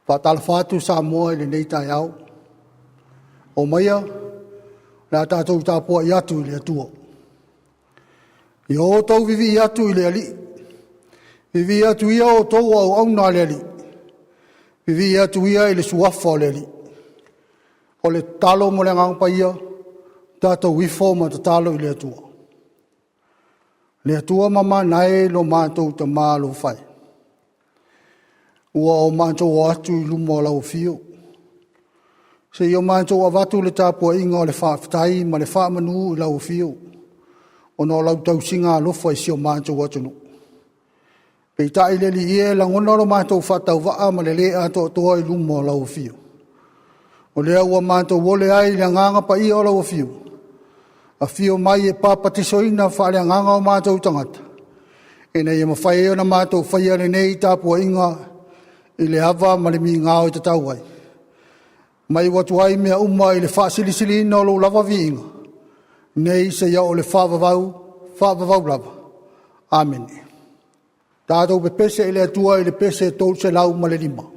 Faatalofa atu Samoa i lenei taeao. Omaia, o le a tatou tapuai atu i le Atua. Ia outou vivii atu i le Alii, vivii atu ia outou o auauna a le Alii, vivii atu ia i le Suafa o le Alii. O le tatalo ma le Agaga Paia, tatou ifo ma tatalo i le Atua. Le Atua mamana e lo matou Tama alofa e, ua o matou o atu i luma o lau afio, se i o matou avatu le tapuaiga o le faafetai ma le faamanu i lau afio, ona o lau tausiga alofa i si o matou atunuu. Peitai le Alii e, e lagona lo matou faatauvaa ma le le atoatoa i luma o lau afio. O lea ua matou ole ai i le Agaga Paia o lau afio, afio mai e papatisoina faaleagaga o matou tagata, ina ia mafai ai ona matou faia lenei tapuaiga i le ava ma le migao e tatau ai, ma iu atu ai mea uma i le faasilisiliina o lou lava viiga, nei seia oo i le faavavau, faavavau lava. Amene. Tatou pepese i le Atua i le pese 305.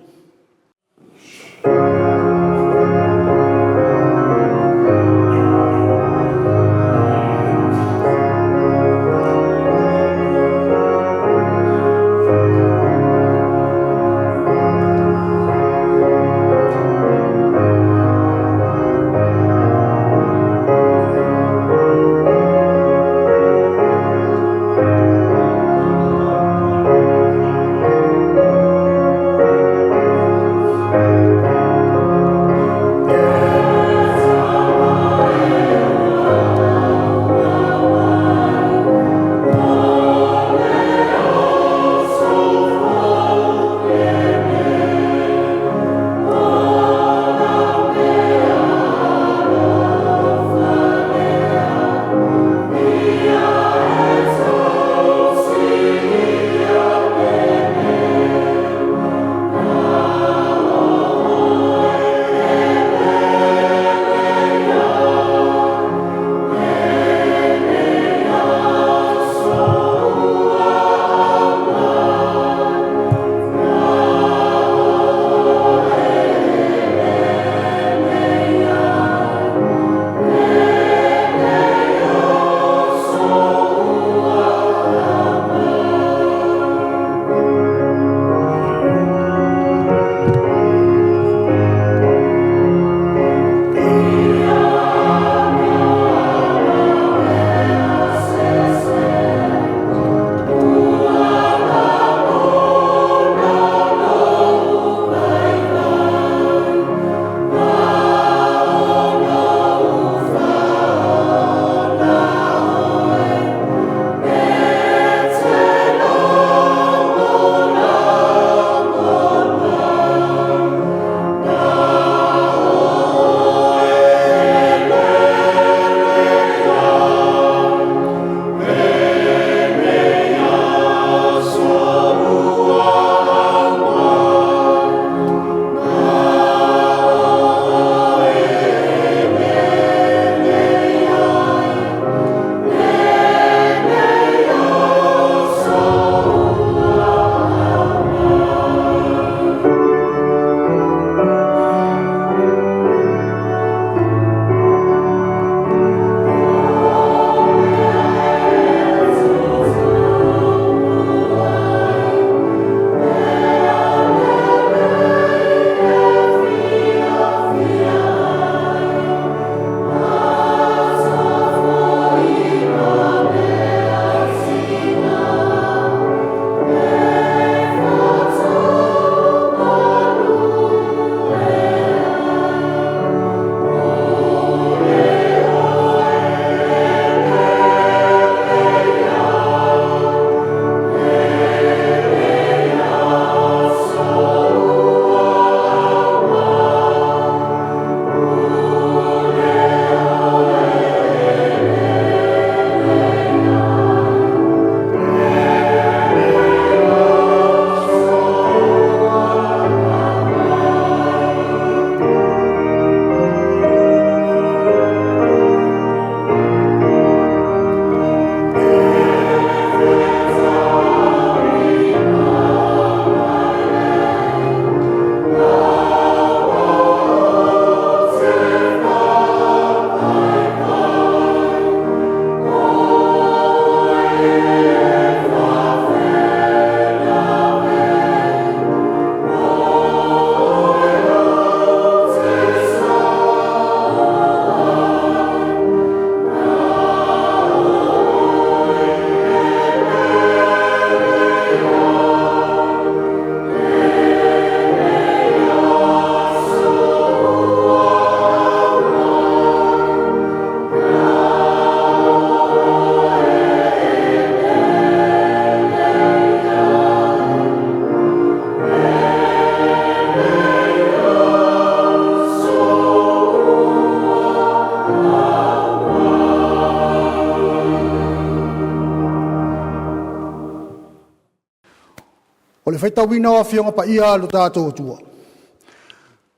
faitauina o Afioga Paia a lo tatou Atua,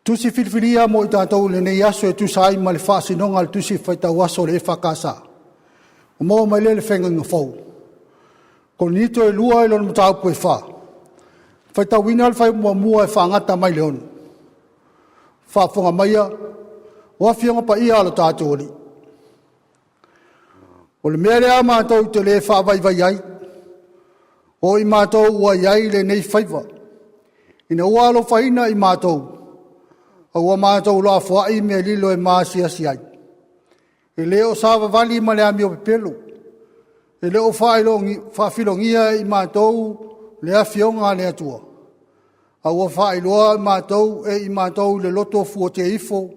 tusi filifilia mo i tatou i lenei aso e tusa ai ma le faasinoga a le tusi faitau aso a le EFKS, ua maua mai lea i le Feagaiga Fou. Korinito e 2 i lona mataupu e 4, faitauina le fuaiupu muamua e faagata mai le 6. Faafofoga maia o Afioga Paia a lo tatou Alii. O le mea lea matou te le faavaivai ai, o i matou ua i ai lenei faiva, ina ua alofaina i matou, a ua matou lafoai mea lilo e maasiasi ai. E le o savavali ma le amio pepelo, e le o faafilogia e i matou le afioga a le Atua, a ua faailoa e i matou i le loto fuateifo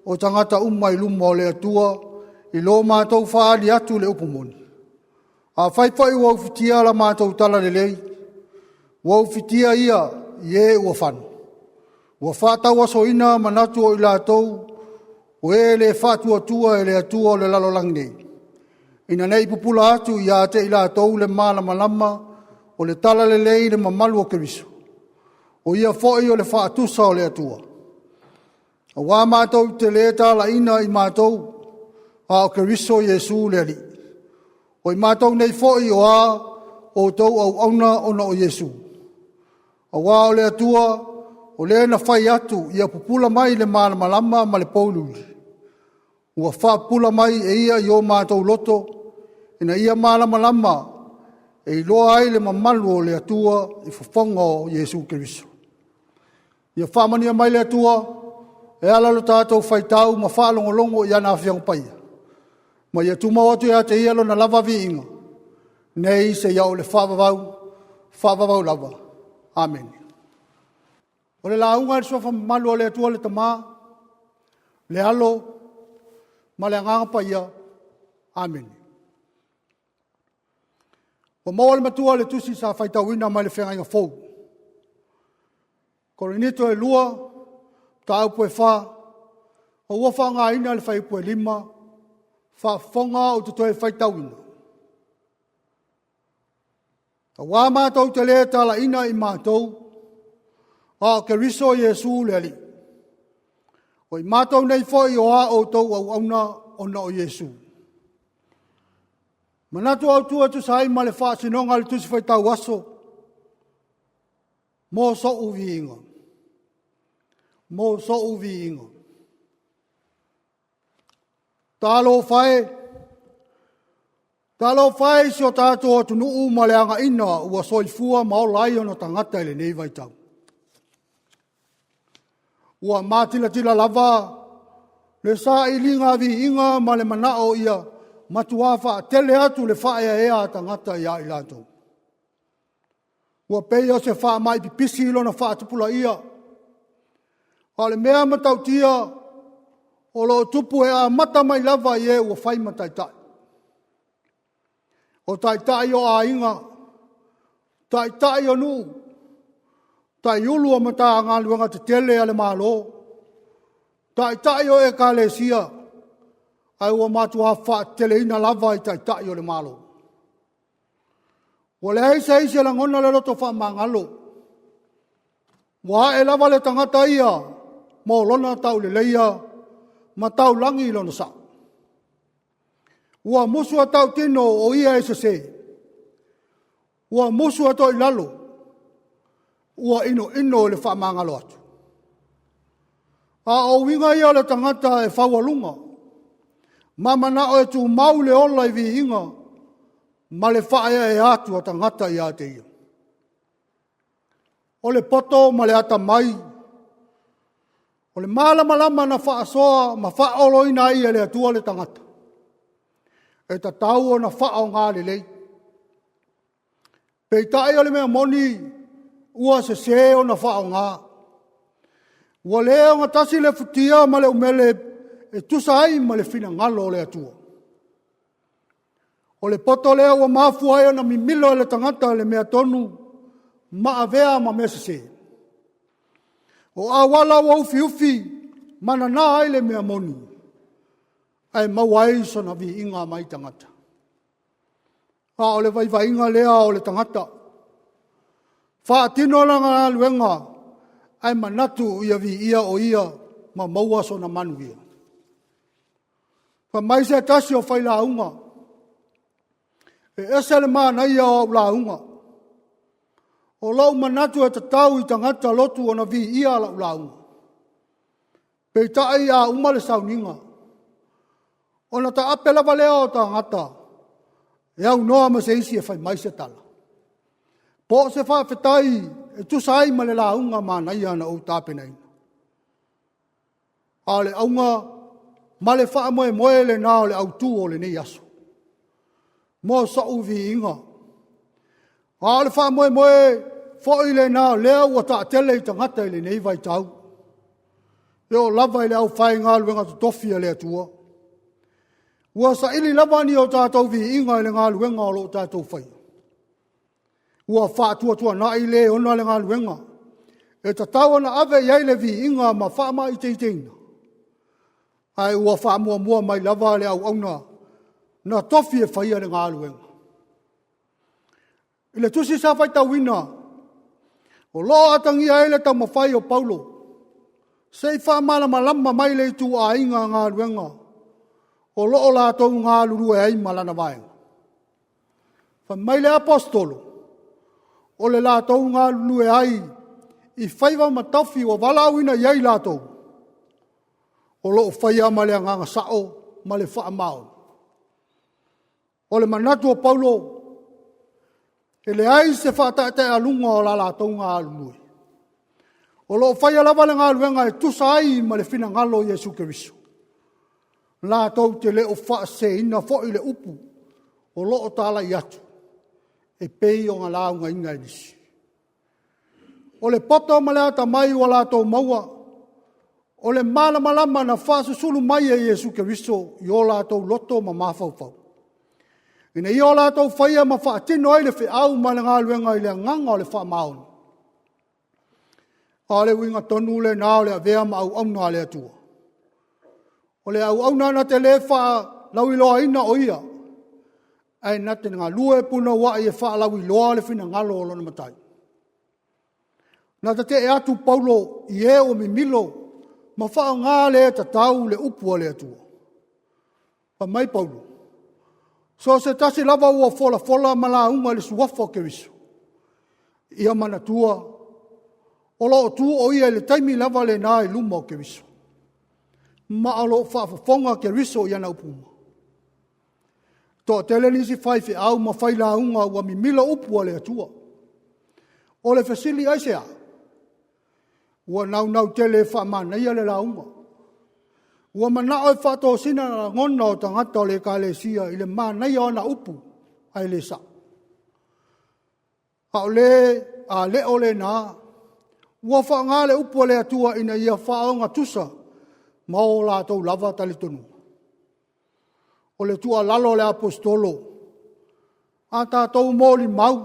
o tagata uma i luma o le Atua i lo matou faaali atu i le upu moni. Afai foi ua ufitia la matou talalelei, ua ufitia ia i e ua fano, ua faatauasoina manatu o i latou o e le faatuatua i le Atua o le lalolagi nei, ina ne i pupula atu ia te i latou le malamalama o le talalelei i le mamalu o Keriso, o ia foi o le faatusa o le Atua. Aua matou te le talaiina i matou, a o Keriso Iesu le Alii. O i matou nei foi o a outou auauna ona o Iesu. Aua o le Atua, o le na fai atu ia pupula mai le malamalama ma le pouliuli, ua faapupula mai e ia i o matou loto, ina ia malamalama e iloa ai le mamalu o le Atua i fofoga o Iesu Keriso. Ia faamanuia mai le Atua e ala i lo tatou faitau ma faalogologo i ana Afioga Paia, ma ia tumau atu ia te ia lona lava viiga, nei seia oo i le faavavau, faavavau lava. Amene. O le lauga i le suafa mamalu o le Atua le Tama, le Alo ma le Agaga Paia. Amene. Ua maua le matua le tusi sa faitauina mai le Feagaiga Fou. Korinito e 2, mataupu e 4, ua faaaogaina le fuaiupu e 5, faafofoga ou te toe faitauina. Aua matou te le talaiina i matou, a o Keriso Iesu le Alii. O i matou nei foi o a outou auauna ona o Iesu. Manatu autu e tusa ai ma le faasinoga a le Tusi Faitau Aso mo so'u viiga, mo so'u viiga. Talofa e, talofa e i si o tatou atunuu ma le againa ua soifua ma ola ai ona tagata i lenei vaitau. Ua matilatila lava le sailiga viiga ma le manao ia matuā faatele atu le faaeaea a tagata ia i latou. Ua pei o se faamai pipisi lona faatupulaia. A o le mea matautia o lo o tupu e amata mai lava i e ua fai ma taitai. O taitai o aiga, taitai o nuu, taiulu o Matagaluega tetele a le Malo, taitai o Ekalesia, ae ua matua faateteleina lava i taitai o le Malo. Ua leai se isi e lagona le loto faamagalo. Ua ae lava le tagata ia mo lona tauleleia ma taulagi lona sao. Ua musu a tautino o ia e sese. Ua musu a toilalo. Ua inoino i le faamagalo atu. A o uiga ia o le tagata e faualuga, ma manao e tumau le ola i viiga ma le faaeaea atu a tagata ia te ia. O le poto ma le atamai, o le malamalama na faasoa ma faaoloina ai e le Atua le tagata, e tatau ona faaaoga lelei. Peitai o le mea moni, ua sese ona faaaoga. Ua le ogatasi le futia ma le umele e tusa ai ma le finagalo o le Atua. O le poto lea ua mafua ai ona mimilo e le tagata le mea tonu ma avea ma mea sese. O auala ua ufiufi ma nana ai le mea moni, ae maua ai sona viiga mai tagata. A o le vaivaiga lea o le tagata. Faatino lana galuega ae manatu ia viia o ia ma maua sona manuia. Fai mai se tasi o failauga, e ese le manaia o au lauga. O lou manatu e tatau i tagata lotu ona viia lau lauga. Peitai a uma le sauniga, ona taape lava lea o tagata e aunoa ma se isi e fai mai se tala. Po o se faafetai e tusa ai ma le lauga manaia na ou tapenaina. A o le auga ma le faamoemoe lena o le autu o lenei aso, mo sou viiga. A o le faamoemoe foi lena o lea ua taatele i tagata i lenei vaitau, e oo lava i le aufaigaluega totofi a le Atua. Ua saili lava ni o tatou viiga i le galuega o lo o tatou faia. Ua faatuatuanai le ona le galuega e tatau ona ave i ai le viiga ma faamaiteiteina, ae ua faamuamua mai lava le auauna na tofi e faia le galuega. I le tusi sa faitauina, o lo o atagia ai le taumafai o Paulo se i faamalamalama mai le ituaiga galuega o lo o latou galulue ai ma lana vaega. Fai mai le Aposetolo, o le latou galulue ai i faiva ma tofi ua valaauina i ai latou, o lo o faia ma le agaga sao ma le faamaoni. O le manatu o Paulo, e leai se faataetaealuga o la latou galulue. O lo o faia lava le galuega e tusa ai ma le finagalo o Iesu Keriso. Latou te le o faaseseina foi le upu o lo o talai atu e pei ona laugaina e nisi. O le poto ma le atamai ua latou maua, o le malamalama na faasusulu mai e Iesu Keriso i o latou loto ma mafaufau, ina ia o latou faia ma faatino ai le feau ma le galuega i le agaga o le faamaoni. A o le uiga tonu lena o le avea ma auauna a le Atua. O le auauna na te le faalauiloaina o ia, ae na te galue punouai e faalauiloa le finagalo o lona Matai. Na tetee atu Paulo i e ua mimilo ma faaaoga le tatau le upu a le Atua. Fai mai Paulo, so o se tasi lava ua folafola ma lauga i le suafa o Keriso, ia manatua o lo o tu o ia i le taimi lava lena i luma o Keriso, ma o lo o faafofoga Keriso i ana upu uma. Toatele nisi faifeau ma failauga ua mimilo upu a le Atua. O le fesili aisea? Ua naunau tele e faamanaia le lauga. Ua manao e faatosina lagona o tagata o le Ekalesia i le manaia o ana upu, ae le sao. A o le a le o lena, ua faaaoga le upu a le Atua ina ia faaogatusa ma o latou lava talitonuga. O le tuualalo a le Aposetolo, a tatou molimau,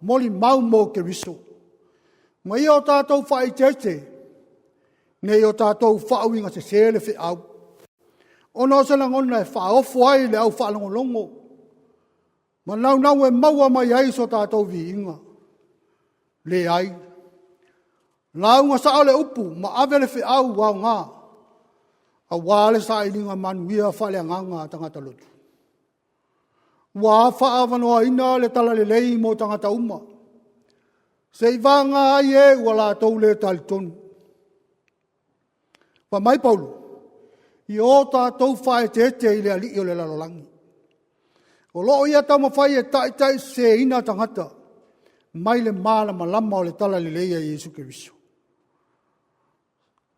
molimau mo Keriso, ma ia o tatou faaeteete, ne i o tatou faauigasese le feau, ona o se lagona e faaofo ai le aufaalogologo ma naunau e maua mai ai so tatou viiga. Leai, lauga sao le upu ma ave le feau aoga aua le sailiga manuia faaleagaga a tagata lotu. Ua faaavanoaina le talalelei mo tagata uma, seiavagana ai e ua latou le talitonu. Fai mai Paulo, ia o tatou faaeteete i le alii o le lalolagi. O lo o ia taumafai e taitaiseseina tagata mai le malamalama o le talalelei a Iesu Keriso.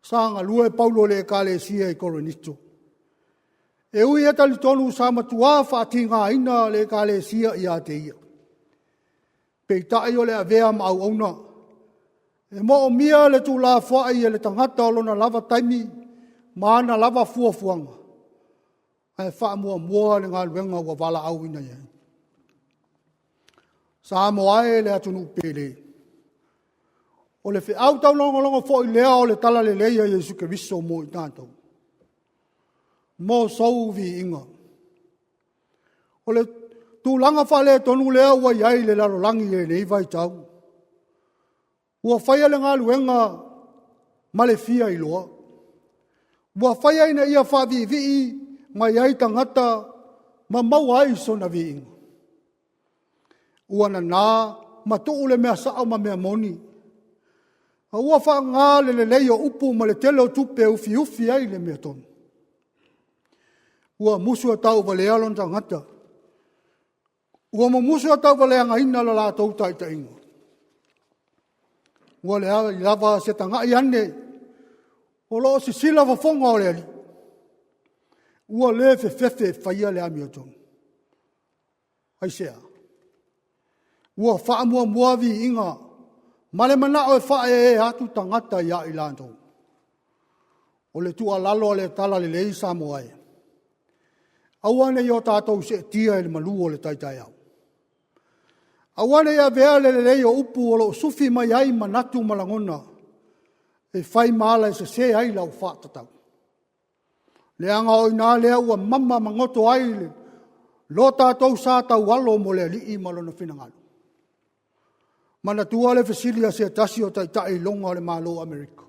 Sa galue Paulo i le ekalesia i Korinito. E ui e talitonu sa matua faatigaina le ekalesia ia te ia. Peitai o le avea ma auauna, e moomia le tuulafoai e le tagata o lona lava taimi ma ana lava fuafuaga, ae faamuamua le galuega ua valaauina i ai. Samoa e le atunuu pele, o le feau taulogologo foi lea o le talalelei a Iesu Keriso mo i tatou, mo sou viiga. O le tulaga faaletonu lea ua i ai le lalolagi i lenei vaitau. Ua faia le galuega ma le fia iloa. Ua faia ina ia faaviivii mai ai tagata ma maua ai sona viiga. Ua nanā ma tuu le mea sao ma mea moni. A ua faaaoga le lelei o upu ma le tele o tupe e ufiufi ai le mea tonu. Ua musu e tauvalea lona tagata. Ua mumusu e tauvaleagaina le latou taitaiga. Ua leai lava se tagai ane o lo o sisila fofoga o le Alii. Ua le fefefe e faia le amiotonu. Aisea? Ua faamuamua viiga ma le manao e faaeaea atu tagata ia i latou. O le tuualalo a le Talalelei Samoa e, aua ne i o tatou seetia i le malu o le tai taeao. Aua ne i avea le lelei o upu o lo o sufi mai ai manatu ma lagona e fai ma ala e sese ai lau faatatau. Leaga o i ina lea ua mama magoto ai le lo tatou sa taualo mo le Alii ma lona finagalo. Manatua le fesili a se tasi o taitai iloga o le Malo o Amerika.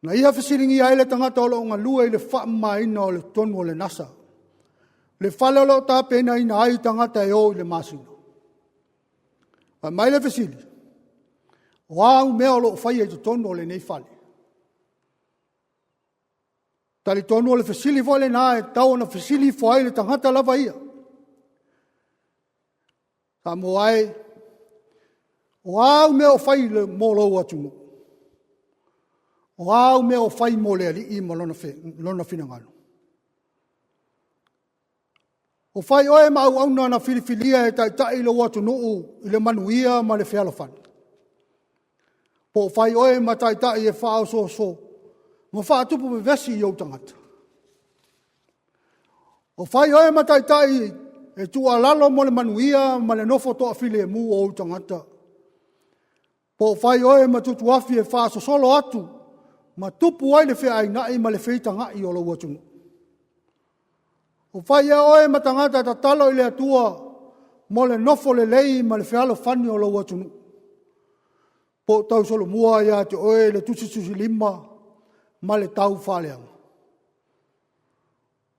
Na ia fesiligia ai le tagata o lo o galue i le faamamaina o le totonu o le NASA, le fale o lo o tapenaina ai tagata e o i le masina. Fai mai le fesili, o a au mea o lo o faia i totonu o lenei fale? Talitonu o le fesili foi lena e tatau ona fesili ifo ai le tagata lava ia. Samoa e, o a au mea o fai mo lou atunuu? O a au mea o fai mo le Alii ma lona finagalo? O fai oe ma auauna na filifilia e taitai lou atunuu i le manuia ma le fealofani. Po o fai oe ma taitai e faaosooso ma faatupu vevesi i ou tagata. O fai oe ma taitai e tuualalo mo le manuia ma le nofo toafilemu o ou tagata. Po o fai oe ma tutuafi e faasosolo atu ma tupu ai le feainai ma le feitagai o lou atunuu. O fai ea oe ma tagata tatalo i le Atua mo le nofo lelei ma le fealofani o lou atunuu. Po o tausolomua ia te oe le tusitusilima ma le taufaaleaga.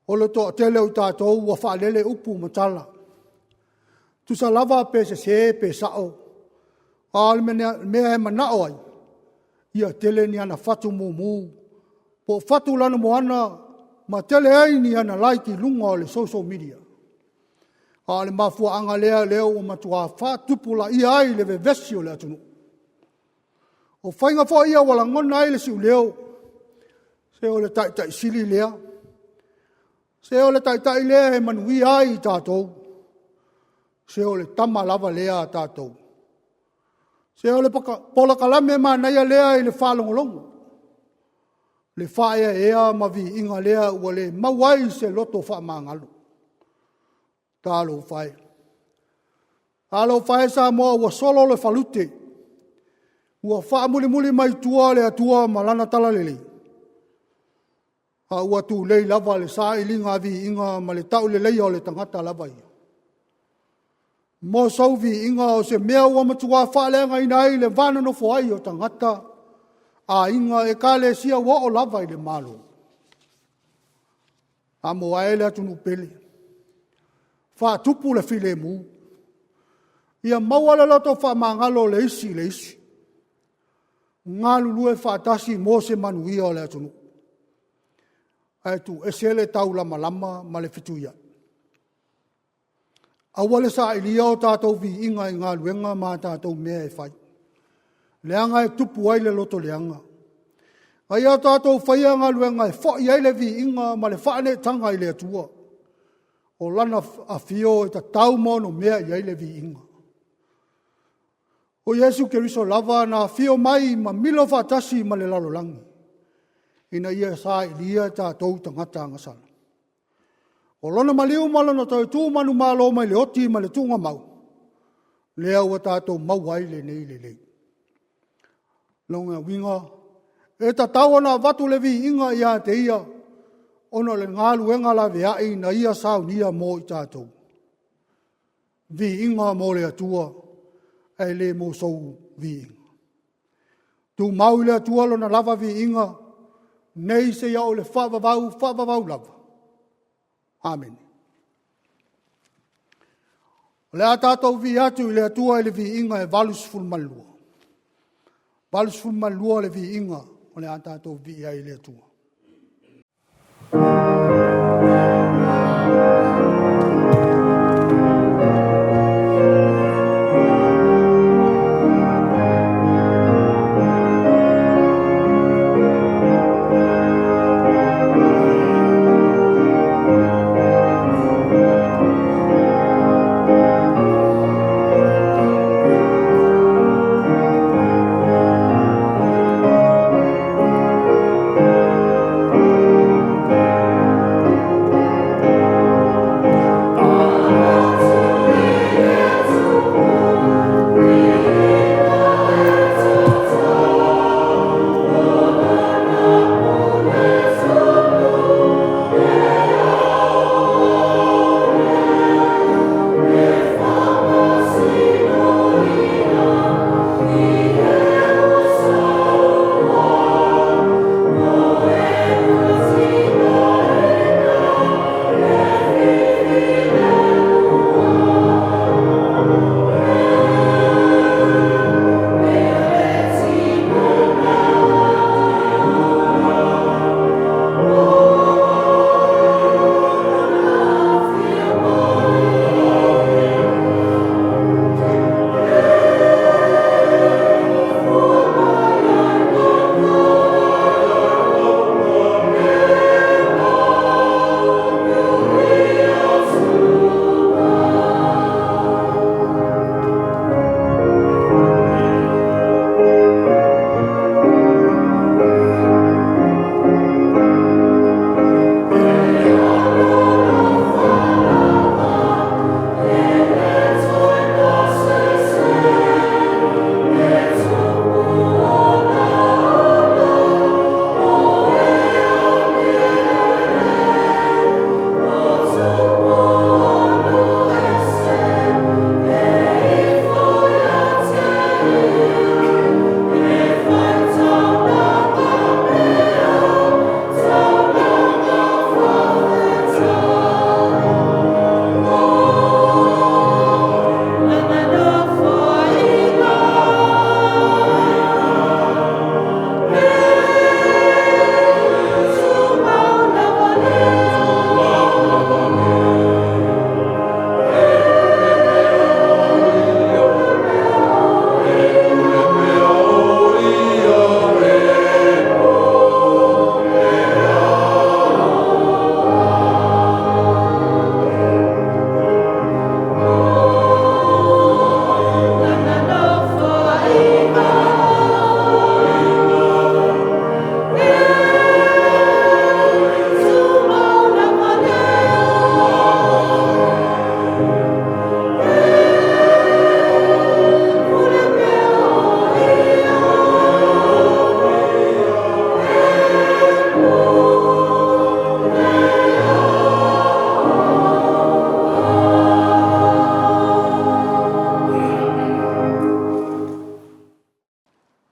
O le toatele o i tatou ua faalele upu ma tala. Tusa lava pe sese pe sao, a o le mea e manao ai, ia tele ni ana fatu mumu po o fatu lanumoana ma tele ai ni ana like i luga o le social media. A o le mafuaaga lea lea ua matua faatupulaia ai le vevesi o le atunuu. O faiga foi ia ua lagona ai le siuleo, se o le taitai sili lea, se o le taitai lea e manuia ai i tatou, se o le tama lava lea a tatou, se o le polokalame manaia lea i le faalogologo, le faaeaea ma viiga lea ua le maua ai se loto faamagalo. Talofa e. Talofa e Samoa ua solo le falute, ua faamulimuli mai tua le Atua ma lana talalelei, a ua tulei lava le sailiga viiga ma le tauleleia o le tagata lava ia. Mo sou viiga o se mea ua matua faaleagaina ai le va nonofo ai o tagata, aiga, ekalesia ua oo lava i le Malo. Samoa e le atunuu pele, faatupu le filemu, ia maua le loto faamagalo o le isi i le isi, galulue faatasi mo se manuia o le atunuu, ae tuuese le taulamalama ma le fetuiai. Aua le sailia o tatou viiga i galuega ma a tatou mea e fai, leaga e tupu ai le loto leaga. A ia tatou faia galuega e foi ai le viiga ma le faaneetaga i le Atua, o Lana afio e tatau ma onomea i ai le viiga. O Iesu Keriso lava na afio mai ma milo faatasi ma le lalolagi, ina ia sailia tatou tagata agasala. O lona maliu ma lona toe tu manumalo mai le oti ma le tuugamau, lea ua tatou maua ai lenei lelei. Lona uiga, e tatau ona avatu le viiga ia te Ia, ona o le galuega laveai na Ia saunia mo i tatou. Viiga mo le Atua, ae le mo sou viiga. Tumau i le Atua lona lava viiga, nei seia oo i le faavavau, faavavau lava. Amene. O le a tatou vivii atu i le Atua i le viiga e 82. 82 le viiga o le a tatou vivii ai i le Atua.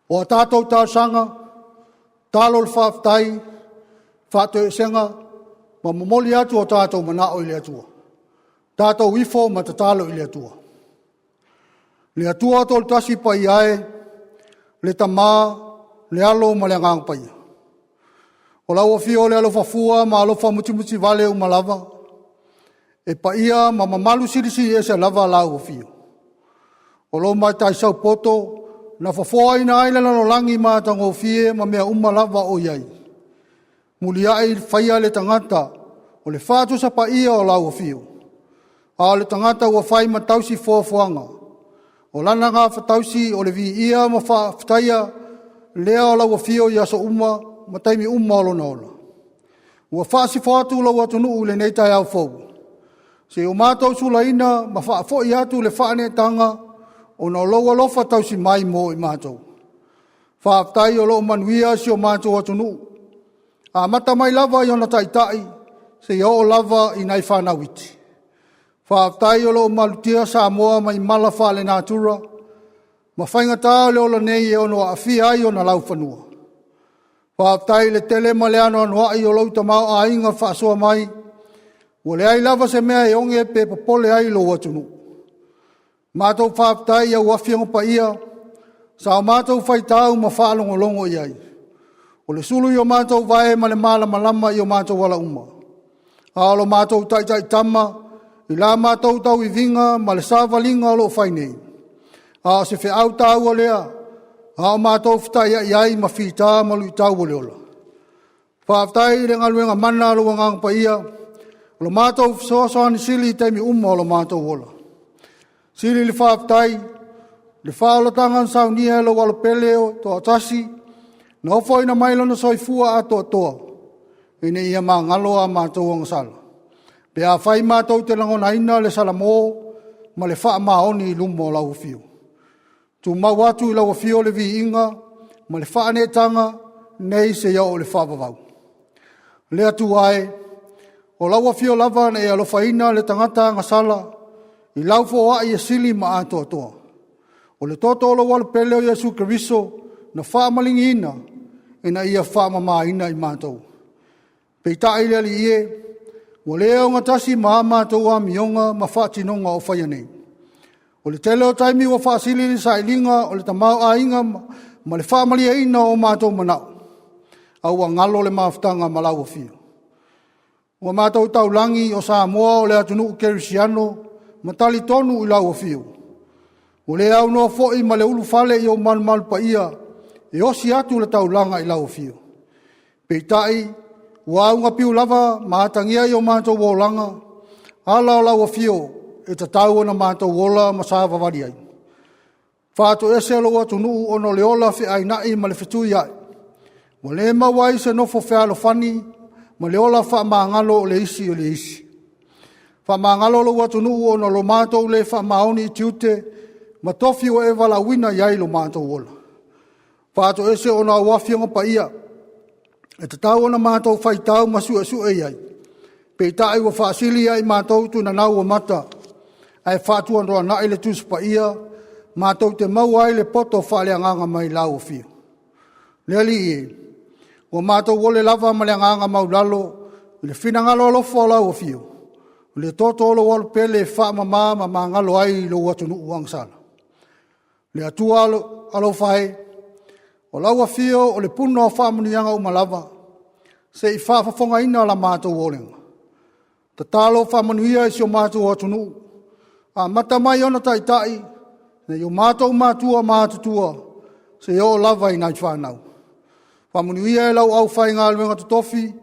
O a tatou talosaga, talo le faafetai, faatoesega, ma momoli atu o tatou manao i le Atua. Tatou ifo ma tatalo i le Atua. Le Atua Toatasi Paia e, le Tama, le Alo ma le Agaga Paia. O lau afio le alofa fua ma alofa musumusi vale uma lava, e paia ma mamalu silisili ese lava lau afio. O lo mataisau poto na fofoaina ai le lalolagi matagofie ma mea uma lava o i ai. Muliai faia le tagata o le faatusa paia o lau afio, a o le tagata ua fai ma tausi foafoaga. O lana gafatausi o le viia ma faafetaia lea o lau afio i aso uma ma taimi uma o lona ola. Ua faasifo atu lou atunuu i lenei taeao fou, se i o matou sulaina ma faafoi atu le faaneetaga ona o lou alofa tausi mai mo i matou. Faafetai o lo o manuia si o matou atunuu, amata mai lava i ona taitai, seia oo lava i nai fanau iti. Faafetai o lo o malutia Samoa mai mala faalenatura, ma faigata o le ola nei e ono aafia ai ona laufanua. Faafetai i le tele ma le anoanoai o lou tamaoaiga faasoa mai, ua leai lava se mea e oge pe popole ai lou atunuu. Matou faafetai i au Afioga Paia sa o matou faitau ma faalogologo i ai. O le sulu i o matou vae ma le malamalama i o matou ala uma. A o lo matou taitaitama i la matou tauiviga ma le savaliga o lo o fai nei. A o se feau taua lea a o matou fetaiai ai ma fita ma luitau o le ola. Faafetai i le galuega mana a lou Agaga Paia, o lo matou fesoasoani sili i taimi uma o lo matou ola. Sili le faafetai le faaolataga na saunia e lou Alo Pele o Toatasi, na ofoina mai lona soifua atoatoa ina ia magalo a matou agasala, pe afai matou te lagonaina le salamo ma le faamaoni i luma o lau Afio. Tumau atu i lau Afio le viiga ma le faaneetaga nei seia oo i le faavavau. Le Atua e, o lau Afio lava na e alofaina le tagata agasala i lau foai e sili ma atoatoa. O le toto o lou Alo Pele o Iesu Keriso na faamaligiina ina ia faamamaina i matou. Peitai le Alii e, ua le ogatasi ma a matou amioga ma faatinoga o faia nei. O le tele o taimi ua faasili le sailiga o le tamaoaiga ma le faamalieina o matou manao, a ua galo le mafutaga ma lau Afio. Ua matou taulagi o Samoa o le atunuu kerisiano ma talitonu i lau Afio. Ua le aunoa foi ma le ulufale i ou malumalu paia e osi atu le taulaga i lau Afio. Peitai, ua augapiu lava ma atagia i o matou olaga ala o lau Afio e tatau ona matou ola ma savavali ai. Faatoese lou atunuu ona o le ola feainai ma le fetuiai, ua le maua ai se nofo fealofani ma le ola faamagalo o le isi i le isi. Faamagalo lou atunuu ona o lo matou le faamaoni i tiute ma tofi ua e valaauina i ai lo matou ola. Faatoese ona o au Afioga Paia e tatau ona matou faitau ma suesue i ai, peitai ua faasili ia i matou tuananau o mata, ae faatuatuanai le Tusi Paia matou te maua ai le poto faaleagaga mai lau Afio. Le Alii e, ua matou ole lava ma le agaga maulalo i le finagalo alofa o lau Afio, o le toto o lou Alo Pele e faamama ma magalo ai lou atunuu agasala. Le Atua alofa e, o lau Afio o le puna o faamanuiaga uma lava, se i faafofogaina la matou olega. Tatalo faamanuia i si o matou atunuu, amata mai ona taitai, nai o matou matua matutua, seia oo lava i nai fanau. Faamanuia e lau aufaigaluega totofi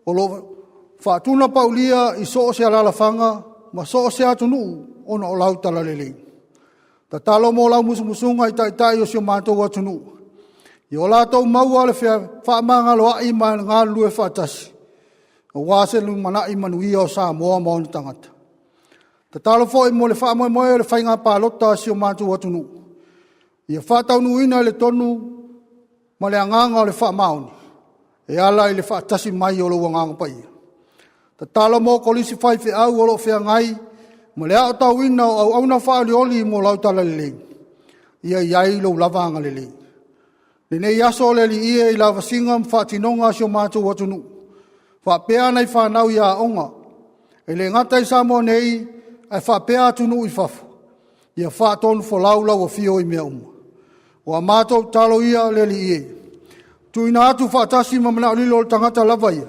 o lo o faatunapaulia i so o se alaalafaga ma so o se atunuu ona o lau talalelei. Tatalo mo lau musumusuga i taitai o si o matou atunuu, ia o latou maua le fefaamagaloai ma le galulue faatasi, aua se lumanai manuia o Samoa ma ona tagata. Tatalo foi mo le faamoemoe o le faiga palota a si o matou atunuu, ia faataunuuina i le tonu ma le agaga o le faamaoni, e ala i le faatasi mai o lou Agaga Paia. Tatalo mo kolisi faifeau o lo o feagai ma le aotauina o auauna faaolioli mo lau talalelei, ia i ai lou lava agalelei. Lenei aso le Alii e i lavasiga ma faatinoga a si o matou atunuu, faapea nai fanau i aoga, e le gata i Samoa nei, ae faapea atunuu i fafo, ia faatonufolau lau afio i mea uma. O a matou tatalo ia le Alii e, tuuina atu faatasi ma manaolilo o le tagata lava ia,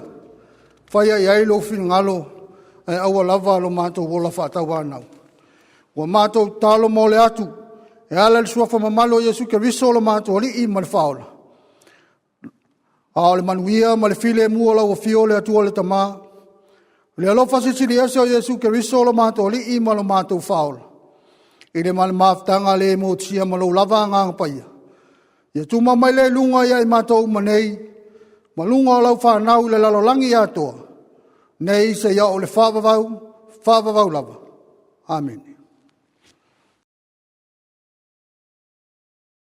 faia i ai lou finagalo, ae aua lava lo matou ola faatauanau. Ua matou tatalo mo le atu, e ala i le suafa mamalu o Iesu Keriso lo matou Alii ma le Faaola. A o le manuia ma le filemu o lau afio le Atua le Tama, le alofa silisili ese o Iesu Keriso lo matou Alii ma lo matou Faaola, i le ma le mafutaga le motia ma lou lava Agaga Paia, ia tumau mai lea i luga ia i matou uma nei, ma luga o lau fanau i le lalolagi atoa, nei seia oo i le faavavau, faavavau lava. Amene.